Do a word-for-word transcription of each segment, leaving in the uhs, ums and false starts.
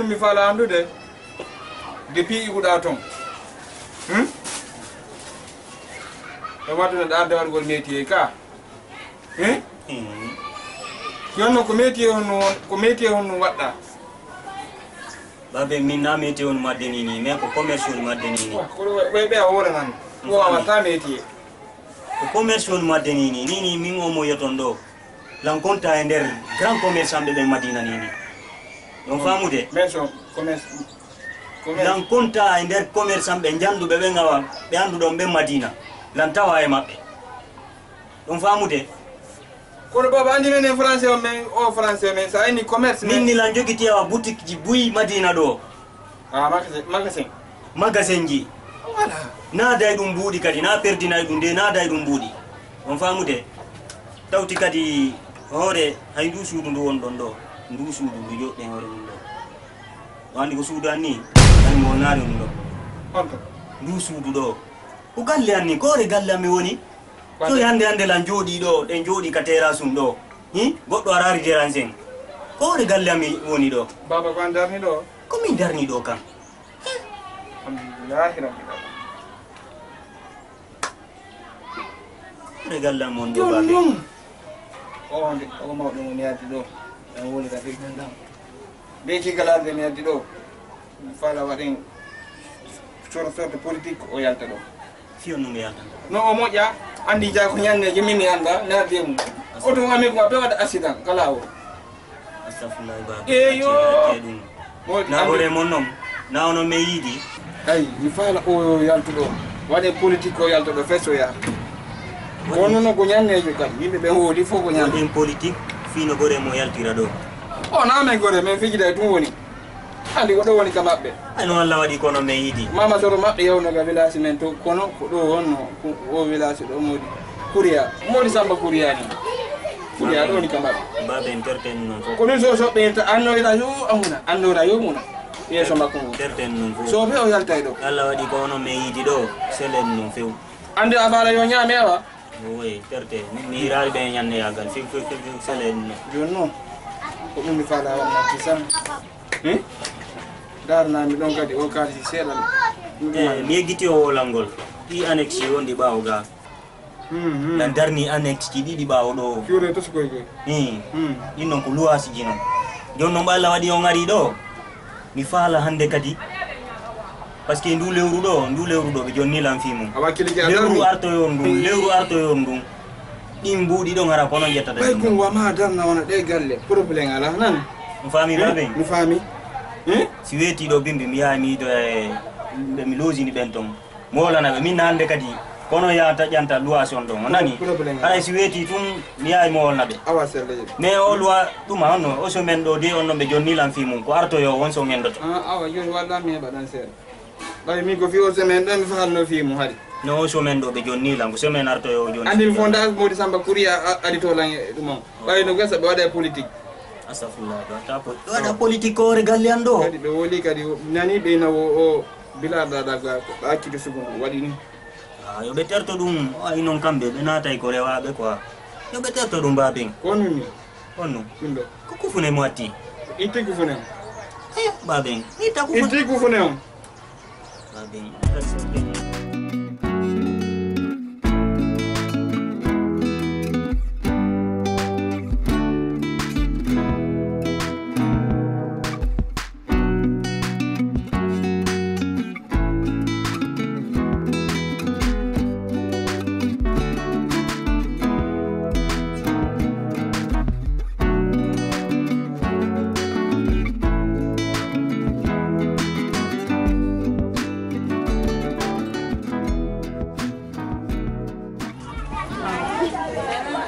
Mi faala anndude, depuis iwuɗaa toon. Hmm? E waɗude ɗo arde waɗugol métier ka. Hmm? Hmm. Jooni noon ko métier honno, ko métier honno waɗɗaa? Baabe, min na métier woni mi addi nii nii, mais ko commerce woni mi addi nii nii. Wa, ko ɗo ɓe, ɓe a hoore nan. Ko a watta métier. Ko commerce woni mi addi nii nii, nii nii min o mo yiyata on ɗo. Lan konta e nder grand commerçant ɓe ɓen Madina nii nii. On faamude? Men so commerce, commerce. Lan konta e nder commerçant ɓe njannduɓe ɓen awa, ɓe annduɗon ɓen Madina. Lan tawa e maɓɓe. On faamude? Kono baba, anndi men en français o men, o français o men, so a inni commerce. Min ni lan jogiti awa boutique ji buy Madina ɗo. Ah, magasin, magasin. Magasin ji. Voilà. Naaday ɗum mbuuɗi kadi, na perdinay ɗum de, naaday ɗum mbuuɗi. On faamude? Tawti kadi hoore, hay ndu suudu ndu won ɗon ɗo. Ndu suudu ndu joɗɗen hoore mum ɗo. O anndi ko suudu an ni, an mo naari ɗum ɗo. Honto? Ndu suudu ɗo. Ko galle an ni, ko hoore galle an mi woni. So hannde hannde lan jooɗii ɗo, ɗen jooɗii ka terrasse ɗo. Hi? Goɗɗo araari déranger en. Ko hoore galle an mi woni ɗo. Baba, ko an darni ɗo? Ko min darni ɗo kan. Alhamdulillahi Rabbil Alamin. Hoore galle an woni ɗo, baabe. Jooni noon. O nde, o mawɗo mo mi yalti ɗo. En woni ka fii ɗum ɗam. Ɓe kigalaaɓe mi yalti ɗo. Faala waɗen sor-, sorte politique o yalta ɗo. Fiyo no mi yalta. No o moƴƴa, anndi jaa ko ñannde je min mi annda, naati e mum. Oto ami ko ɓe waɗa accident, kala o. Astagfirullah, baba. Eyo. Acce, acce ɗum. Mo-, na anndi gore mon non, na ono me yiɗi. Ay, mi faala o yaltu ɗo. Waɗen politique o yalta ɗo, feso yaha. Kono no ko ñanneejo kam, yimɓe ɓe woodi fof ko ñande. Waɗen politique, fii no gore mo yaltira ɗo. O na men gore, men fijida e ɗum woni. Anndi ko ɗo woni ka maɓɓe. Ay, no Allah waɗi kono men yiɗi. Mama Soro maɓɓe yawno ga village men to, kono ko ɗo wonno, ko o village ɗo Modi Kuriya. Modi Samba Kuriya ni. Kuriya ɗo woni ka maɓɓe. Baba en terten non fof. Ko ɗum so soɓɓe yetta annoyra yo amuna, annoyra yo muna. Yeeso makko ngu. Terten non fof. So ɓe o yaltay ɗo. Allah waɗi ko ono men yiɗi ɗo, selen non few. Anndi a faala yo ñaame awa? Oye, terte. Mi, mi hiiraali ɓe ñannde yaagal. Few, few, few, few, selen non. Jooni non, ko ɗum mi faala wonno kisan. Hmm? Daarnaa mi ɗon kadi o kaalisi seeɗa. Eh, mi yeggiti o wolangol. Ɗi annexe wonɗi ɓaawo ga. Hmm, hmm. Nan darni annexe ji ɗiɗi ɓaawo ɗo. Fiwre to sukoy koy. Hmm. Hmm. Ɗin non ko luwaasi ji non. Jooni non ɓe Allah waɗi on ari ɗo. Mi faala hannde kadi. Parce que ndu lewru ɗo, ndu lewru ɗo ɓe jonni lan fii mum. A wakkili ke a darni. Lewru artoyor ndun, lewru artoyor ndun. Ɗin mbuuɗi ɗon hara kono ƴettata. Ɓay ɗum. Kun wama darna wona ɗe galle. Problème ala nan. Mi faami. Hmm? Baabe? Mi faami. Hmm? Si weeti ɗo bimbi mi yahay mi yiido e ɓe mi loosini ɓen ton. Mo wolana ɓe min hannde kadi kono yahata ƴanta luwaasi on ɗon. O nani? Problème. Haray si weeti tun mi yahay mo wolana ɓe. Awa sella yeɓi. Mais o luwa ɗuma honno o semaine ɗo de on ɗon ɓe jonni lan fii mum ko artoyo on so ngendoto. Ah, awa jooni walla mi heɓa ɗan seeɗa. Ɓay min ko fii o semaine ɗo mi faalno fii mum hari. No o semaine ɗo ɓe jonni lan ko semaine artoyo o jonni. Anndi mi fonda Modi Samba Kuriya a-, adito lan e ɗum on. Ɓay no gasa ɓe waɗa e politique. Astagfirullah, ɓe waɗa po-, ɓe waɗa politique ko hoore galle an ɗo. Kadi ɓe woli kadi o, nani ɓe na o, o Bilal Dada ga ko ɗakkito sugu ngu waɗi ni. Ah, yo ɓe terto ɗum, o ay non kamɓe, ɓe naatay ko rewaaɓe quoi. Yo ɓe terto ɗum baaben. Ko honɗum ni? Honno? Ɗum ɗo. Ko kufune mo atti. Itti kufune on. Eh, baaben, itta kufune. Itti kufune on. Baaben, itta kufune.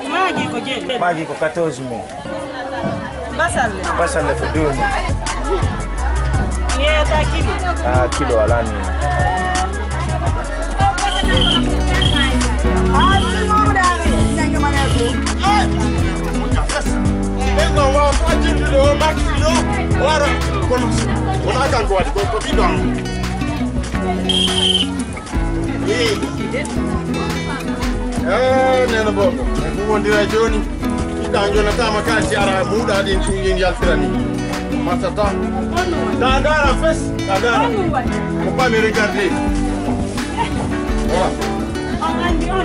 Maaji ko jeetati. Maaji ko quatorze mille. Basalle. Basalle ko deux mille. Yeeta kilo. Ah, kilo alaa ni. Ɓen ɗon wawa fo accirtude o makki ɗo wara kono wona kanko waɗi ko ko ɓiɗɗo am. Eh, nena bobo. Ko wondira joni. Ita jonatama ka si ara muda din tun yin yaltirani. Matata. Dandara fes, dandara. Faut pas me regarder. Voilà. On a dit on,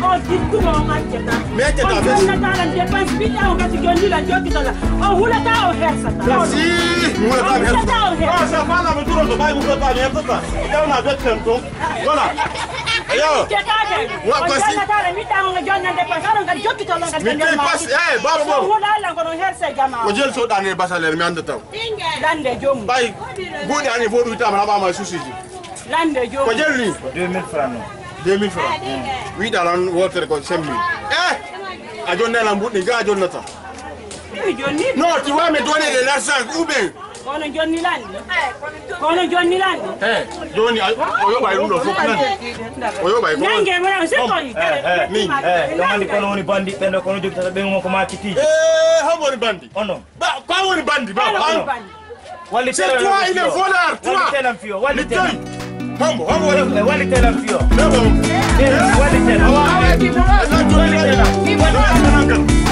on dit tout, on a dit. Mais t'es dans fes. On a dit la dépense, vite, on va te donner la joie qui t'a là. On voulait pas au hair, ça. Merci. Vous voulez pas me faire ça. Ah, ça va, là, mais tout le monde va vous faire pas, mais ça, ça. Et on a d'autres symptômes. Voilà. Ayo. Wa ko si. Mi tawi pas, eh, baba, baba. Ko jel so dane basale mi anda taw. Lande jom. Bay. Godi ani vodu tama na ba ma susiji. Lande jom. Ko jel ni? Ko deux mille francs non. Deux mille francs. Wi dalan wotere ko semmi. Eh. A jonnela mbuddi ga jonnata. Mi jonni. Non, tu vas me donner de l'argent ou bien? Kono jonni lande. Kono jonni lande. Eh, joni a- o yoɓay ɗum ɗo fof nani. O yoɓay ko nange mo na se ko. Eh, eh, min. Eh, ɗum andi kono woni bandi ɓen ɗo kono jogitata ɓe mo ko makiti. Eh, hamo woni bandi? Ono. Ba, ko woni bandi ba? Wallitelam fiyo. Wallitelam fiyo. Wallitelam fiyo. Wallitelam. Hombo, hombo woni. Eh, wallitelam fiyo. Hombo. Eh, wallitelam. Wallitelam. Wallitelam.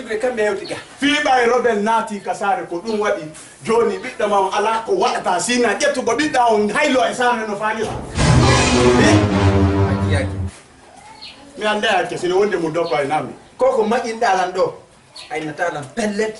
Kamɓe hewti ga. Fii ɓay Robel naati ka saare, ko ɗum waɗi jooni ɓiɗɗo ma on alaa ko waɗata sina ƴettugo ɓiɗɗa on haylo e saare no faalira. Mi anndaa hakke, sino wonde mo doppa e nammi. Ko ko maƴinɗaa lan ɗo, aynata lan pellet.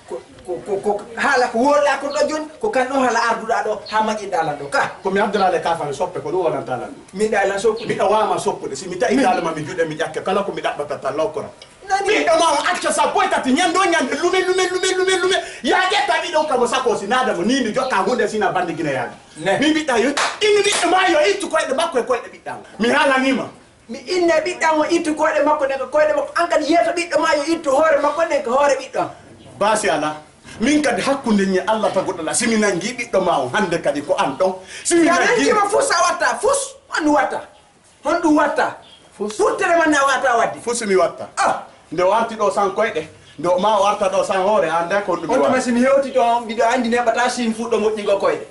Ko, ko, ko, ko haala ko wooɗaa kon ɗo jooni, ko kan ɗon haala arduɗaa ɗo, haa maƴinɗaa lan ɗo ka. Ko mi ardoraa le kaafa mi soppe, ko ɗum wonanta lan ɗum. Miɗa lan soppude. Miɗa waama soppude, si mi tawi daala ma mi juuɗe mi ƴakke, kala ko mi ɗaɓɓata tan lawkora. Nani? Ɓiɗɗo ma on acca sappo e tati, ñande o ñande, lume, lume, lume, lume, lume. Yaa ƴetta ɓiɗɗo on ka mo sakoosi, naada mo, ni mi jokka huunde sina bannde Gine yaade. Ne. Mi mbiɗɗa yo, inu ɓiɗɗo ma yo ittu koyɗe makko e koyɗe ɓiɗɗa. Mi haalanii ma. Mi inne ɓiɗɗa mo ittu koyɗe makko ɗen ko koyɗe makko. An kadi yeeso ɓiɗɗo ma yo ittu hoore makko ɗen ko hoore ɓiɗɗo am. Baasi alaa. Min kadi hakkunde ñi Allah taguɗo la, si mi nanngi ɓiɗɗo ma on hannde kadi ko an ɗon. Si mi nanngi. Nankima fus a watta, fus on watta. Honɗum watta? Fus. Wuttere man a wata wadde. Fus mi watta. Ah. Nde o arti ɗo san koyɗe, nde o ma o arta ɗo san hoore, a anndaa ko honɗum mi on tuma watta. Si mi hewti ɗo, miɗo anndi neɓata sin fuɗɗo moƴƴugo koyɗe.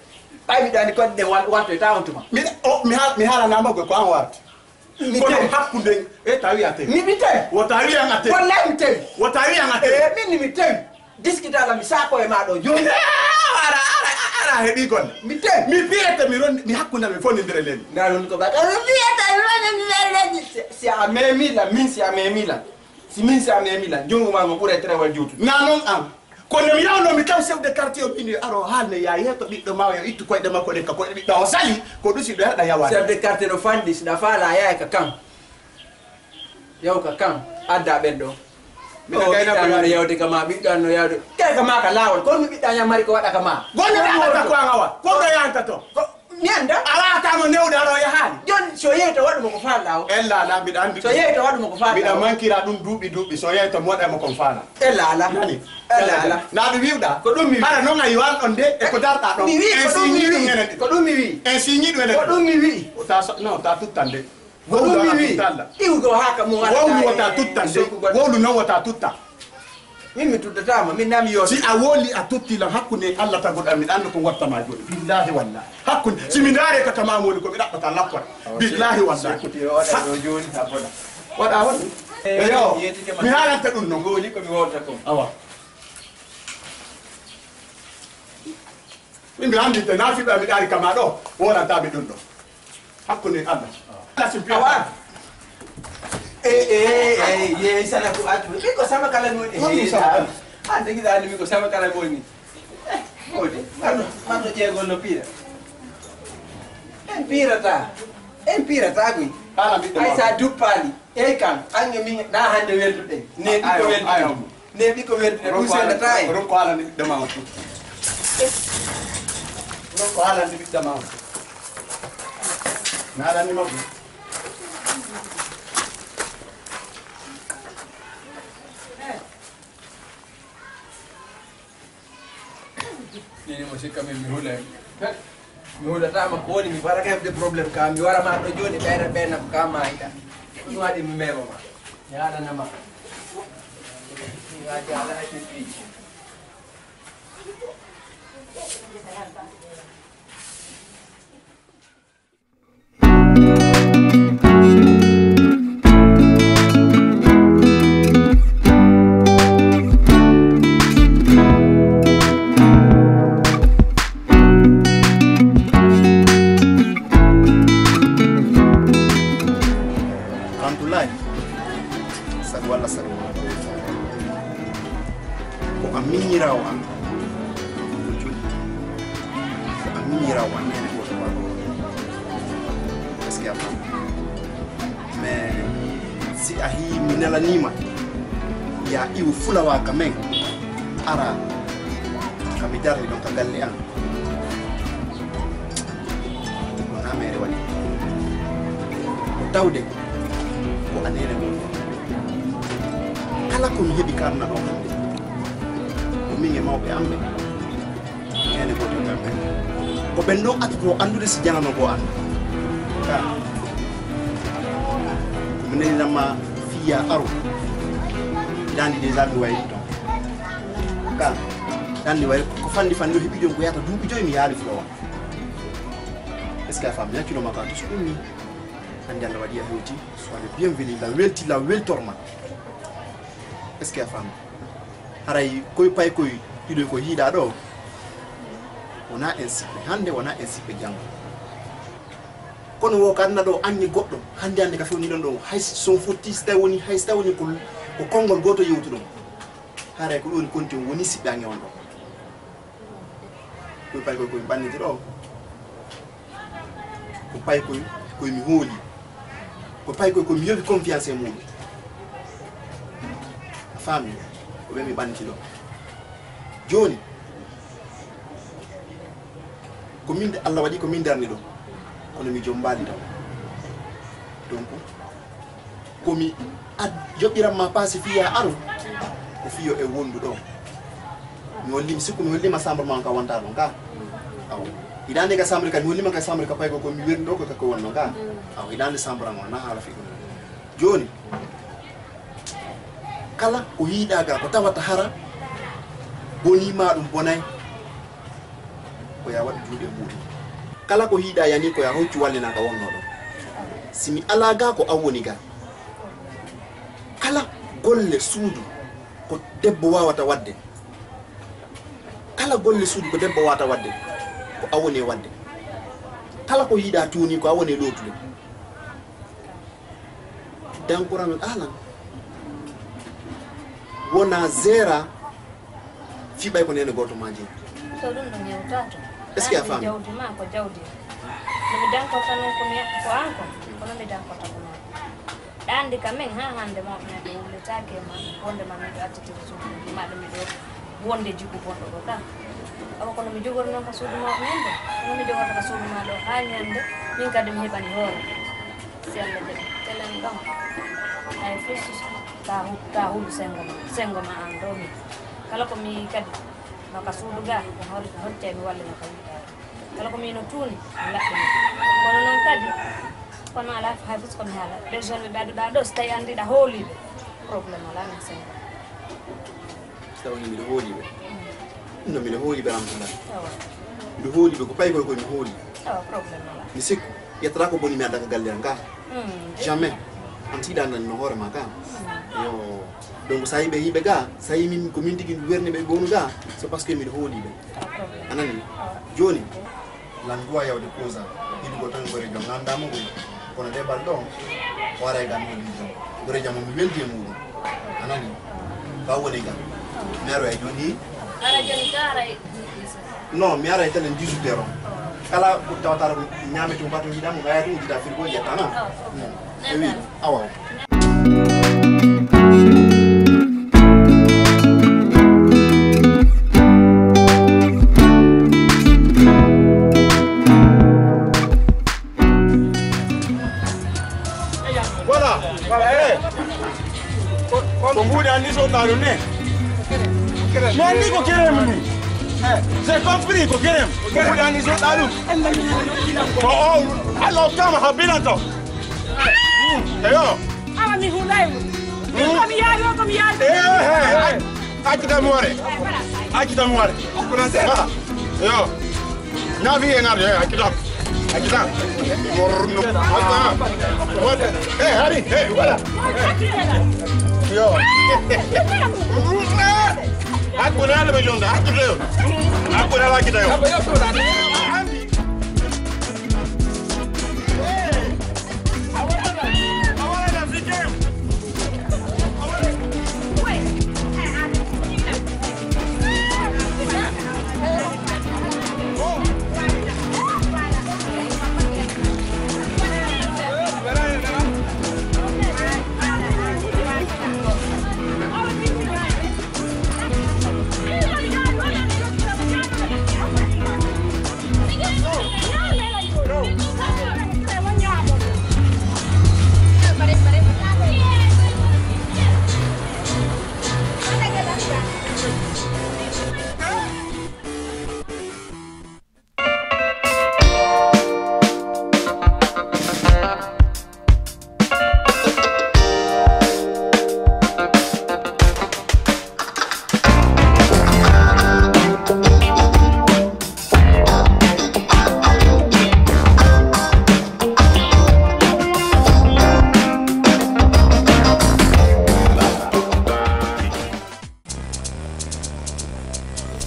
Ɓay miɗo anndi koyɗe ɗe wal-, waltoyta on tuma. Mi, o, mi ha-, mi haalanaama ko, ko an o arti. Mi kono tewi. Hakkunde, e tawi a tewi. Mi, mi tewi. Wota wiyan a tewi. Wallahi mi tewi. Wota wiyan a tewi. Eh, min ni mi tewi. Diskita la mi saako e maa ɗo jooni. Ara, ara, ara, heɓi golle. Mi tewi. Mi fiyete, mi ron-, mi hakkunde mi fondindire len. Ndaa ɗum ko bata. Mi fiyete, mi fondindire len. Si, si a memi la, min si a memi la. Si min si a memi la, junngo maa ngo ɓuray terewal juutude. Na non an. Kono mi yawno mi taw chef de quartier o bini aro haalne ya yeeto ɓiɗɗo ma yo ittu koyɗe makko ɗen ka koyɗe ɓiɗɗo o sali, ko ɗum si ɗo yaɗa yawa. Chef de quartier no fanɗi, si ɗa faala yaay ka kan. Yaw ka kan, adda ɓen ɗo. Miɗo o gayna ɓiɗɗa ko no yawde ka ma, ɓiɗɗa no yawde. Kay ka ma ka laawol, kono mi ɓiɗɗa ñam mari ko waɗa ka ma. Gonno mi andata ko an awa, ko ɗo yanta to. Ko mi anda. A wata mo newde, aɗa o yahaali. Jon, so yehi to waɗu mo ko faalɗa o. Ella ala, miɗa andi. So yehi to waɗu mo ko faalɗa o. Miɗa mankira ɗum duuɓi duuɓi, so yehi to mo waɗa mo kon faala. Ella ala. Nani? Ella ala. Na ɗum wiwɗa? Ko ɗum mi wi. Hara non a yiwan ɗon de, e ko darɗa ɗon. Mi wi, ko ɗum mi wi. Ko ɗum mi wi. En siñi ɗum enen. Ko ɗum mi wi. O ta so, non, ta tuttan de. Ko ɗum mi wi. Iwgo haa ka mo waɗata. Wowlu wota tuttan de. Wowlu non wota tutta. Min mi tuttataama, min na mi yoota. Si a wowli a tutti lan hakkunde Allah taguɗo am, miɗa anndi ko wattama jooni. Billahi wallahi. Hakkunde, si mi ndaare ka tama woni ko mi ɗaɓɓata lappol. Billahi wallahi. Waɗa ɗo jooni, a boɗa. Waɗa woni? Eyo, mi haalanta ɗum non. Ko woni ko mi wowlata kon. Awa. Min mi anndi te naafiɓe am mi ɗaari kama ɗo, wowlanta mi ɗum ɗo. Hakkunde Allah. Allah si piya. Awa. Eh, eh, eh, ye, sana ko atu. Mi ko sama kala no. Woni sama kala. An tigi da mi ko sama kala mo ni. Eh, woni. Mano, mano je gol no pira. En pirata. En pirata gui. Ala mi. Ay sa duppali. Ey kan, ange min na hande welduɗen. Ne ɗi ko welduɗen. Ne ɓikko weldude ɗum sendata en. Ronko haalande ɓiɗɗo ma on. Ronko haalande ɓiɗɗo ma on. Mi haalani ma ɗum. Nini mo sikka min mi hulay. Mi hulataama ko woni, mi warata heɓde problème ka, mi wara ma ɗo jooni, ɓeyda ɓeyna ko ka ma yiɗa. Ɗum waɗi mi mema ma. Mi haɗana ma. Mi waji ala hakkil piiji. Abdullahi, saɗu Alla saɗu. Ko a miñiraawo am, ko joni. Ko a miñiraawo am, neene gooto ma ɗo. Est-ce que a faami? Mais si a hii mi nelaniima, ya iwu fulawa ka men, ara ka mi darni ɗon ka galle am. Ko nameere waɗi. Ko tawde ko a neene gooto. Kala ko mi heɓi ka aduna ɗo hannde, ko min e mawɓe am ɓe. Neene gooto tan ɓen. Ko ɓen ɗon attuto anndude si janano ko an. Ka. Ko mi nelinan ma fiya aro. Dandi déjà mi wayri ton. Ka. Dandi wayri ko fandi fandi o heɓi ɗon ko yata duuɓi joyi mi yaali fulawa. Est-ce que a faami? Hakkilo ma ka to so ɗum ni. Hannde Allah waɗi a hewti. Sois le bienvenu. La welti, la weltorma. Est-ce que a faami? Haray koy paykoy ɗiɗo ko hiiɗaa ɗo, wonaa en siɓɓe hannde, wonaa en siɓɓe janngo. Kono wo ko aduna ɗo, ange goɗɗo, hannde hannde ka fewni ɗon ɗo, hay so on fotti, so tawi woni, hay so tawi woni ko, ko konngol gooto yewtuɗon. Haray ko ɗum woni konti on, woni siɓɓe ange on ɗo. Koy paykoy koy ɓanniti ɗo. Ko paykoy koy mi hooli. Ko paykoy koy mi yoɓi confiance e muuɗum. A faami? Ko ɓe mi ɓanniti ɗo. Jooni, ko min, Allah waɗi ko min darni ɗo. Kono mi jommbaali taw. Donc, ko mi ad-, yoɓiran ma paasi fiya aru, ko fiyo e wondu ɗo. Mi holli, mi sikku mi hollima chambre ma on ka wonta ɗon ka. Aw. Hiɗande ka chambre ka, mi hollima ka chambre ka paygo ko mi werni ɗo ko ka ko wonno ka. Aw, hiɗande chambre ma na haala fi ɗum. Jooni, kala ko hiiɗa ga ko tawata hara boni ma ɗum bonay, ko ya waɗu juuɗe muuɗum. Kala ko hiiɗa yani ko ya hoccu wallina ka wonno ɗon. Si mi ala ga ko an woni ga. Kala golle suudu ko debbo wawata wadde. Kala golle suudu ko debbo wawata wadde, ko an woni e wadde. Kala ko hiiɗa tuuni ko an woni e lootude. Dankoran alan. Wona zera fiɓay ko nene goto ma jeyi. So ɗum ɗum yewta to. Est-ce que a faami? Jawdi ma ko jawdi. No mi dankorta noon ko mi, ko an ko, kono mi dankorta ko noon. Ɗaandi ka min haa hannde mawɓe men ɓe wullitaake e ma, wonde ma miɗo accitiri suudu, ma ɗum miɗo wonde jikku bonɗo ɗo ka. Awa kono mi jogori noon ka suudu mawɓe men ɗo, kono mi jogorta ka suudu ma ɗo haa ñande, min kadi mi heɓani hoore. Si Allah jaɓi, telen ɗon. Ay fus, ta hu-, ta hulu sengo ma, sengo ma an ɗo min. Kala ko mi kadi, no ka suudu ga, ko hol-, hoccay mi wallino ka yiɗaare. Kala ko miino tuuni, mi laɓɓini. Kono noon kadi, kono alaa hay fof ko mi haala. Ɓe jeune ɓe ɓe adduɗaa ɗo, so tawi anndiɗa hooliɓe, problème alaa, min sengo. So tawi miɗo hooliɓe? No miɗo hooliɓe, alhamdulillah. Awa. Miɗo hooliɓe, ko paykoy koy mi hooli. Awa, problème alaa. Mi sikku, yettata ko boni mi adda ka galle am ka. Hmm. Jamais. An tiiɗa nan no hoore ma ka. Hmm. Yo. Donc, so a yiɓe, yiɓe ga, so a yi min, ko min tigi werni ɓe bonu ga, c'est parce que miɗo hooliɓe. A nani? Jooni, lan duwa yawde Kosa, yiɗugol tan gorejo nganndaama ɗum. Kono ɗe bal ɗo, o ara e gan mo lijo. Gorejo mo mi weldi e muuɗum. A nani? Ka woni gan. Mi aroya jooni. Ara jooni ka ara e Non, mi ara e telen dix-huit heures. Kala ko tawata ko ñaame to mbato jiɗa mo gaya to jiɗa firgo yetta na. E wi, awa. Voilà, voilà, eh. Ko, ko mbuuɗi anndi so ɗaɗum ne. Mi anndi ko kerem ni. J'ai compris ko kerem. Ko mbuuɗi anndi so ɗaɗum. Ko o, Allah hokkama ha bilan to. Eyo. Awa mi hulay mo. Min ko mi yaari o, ko mi yaari. Eh, eh, eh. Accitam ware. Accitam ware. Voilà. Yo. Nafi e ngar, eh, accitam. Accitam. Morno. Accitam. What? Eh, hari. Eh, voilà. Yo. Hakuna ala be jonda. Accitam. Hakuna ala kita yo.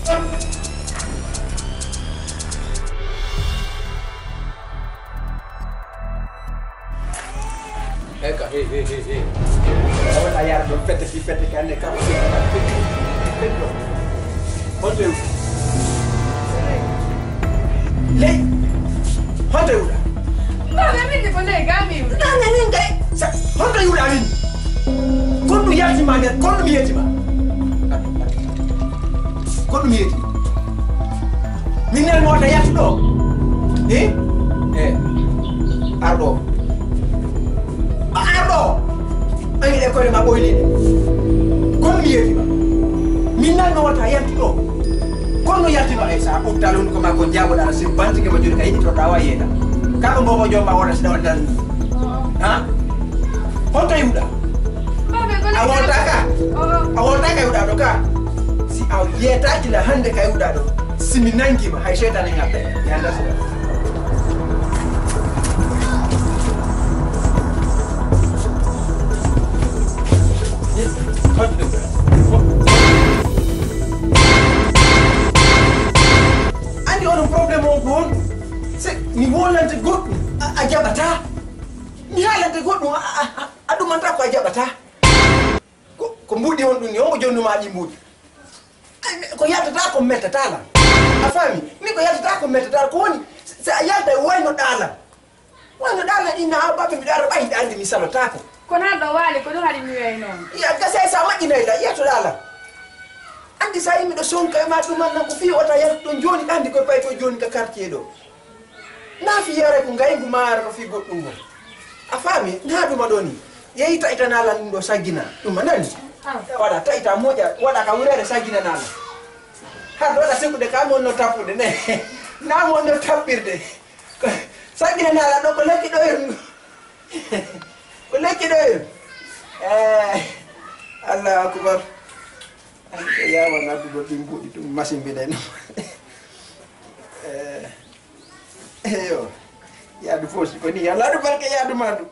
Eka, hey, hey, hey, hey. Wala yar ɗo fete fi fete kan ne kam. Fete, fete, fete. Honto yu. Ley. Honto yuɗa. Mbaɓe min de ko ley gami. Nane min de. Sa, honto yuɗa min. Kondu yalti ma nder, kondu mi yeti ma. Kondu mi yeti. Min nel mota yalti ɗo. Eh? Eh. Arɗo. Arɗo. Ɓayde koyɗe ma ɓoyliɗe. Kono mi yeetima. Min nan no wata yaltu ɗo. Kono yaltima ay sa ɓurtal on ko ma ko jaboɗa si bantike mo joni ka yiɗi to ɗawa yeeda. Ka ko mbomo jomma wona si ɗawa tan. Ha? Honto yuɗa? A wonta ka? A wonta ka yuɗa ɗo ka? Si a yetaki la hande ka yuɗa ɗo. Si mi nangi ma hay seytane ngatta. Yanda sila. Andi onon problème on ko honɗum? Se mi wolante goɗɗum a jaɓata. Mi haalante goɗɗum a ɗumanta ko a jaɓata. Ko mbuɗi on ɗum ni on ko jonnuma ɗi mbuɗi. Ko yaltata ko mettata lan. A faami? Mi ko yaltata ko mettata ko woni. Si a yalta wayno ɗalan. Wano ɗa na ina baɓe mbiɗa ara ɓay ɗa andi mi salotako. Kono aɗa waali ko ɗum haɗi mi wiyay noon. Ya gasa e sa moƴƴinay la yettoɗa la. Andi sa yimɓe ɗo sonka e ma ɗuman nan ko fi wata yaltu ɗon joni ɗa andi koye pay to joni ka quartier ɗo. Na fi yara ko ngaygu ma ara ko fi goɗɗum ngol. A faami na ɗuma ɗo ni. Yehi taƴtana lan ɗum ɗo saggina ɗum a nani. Waɗa taƴta moƴa waɗa ka wurere sagginana lan. Har ɗo ɗa sigude ka mon no tappude ne. Na mon no tappirde. Saggina nala ɗo ko lekki ɗoyol ngu. Ko lekki ɗoyol. Eh, Allahu akbar. Ko yawa ngaddugol ɗin buuɗi ɗum masimbinay no. Eh, eyo. Yaadu fof si ko ni yalla ɗum barke yaadu ma ɗum.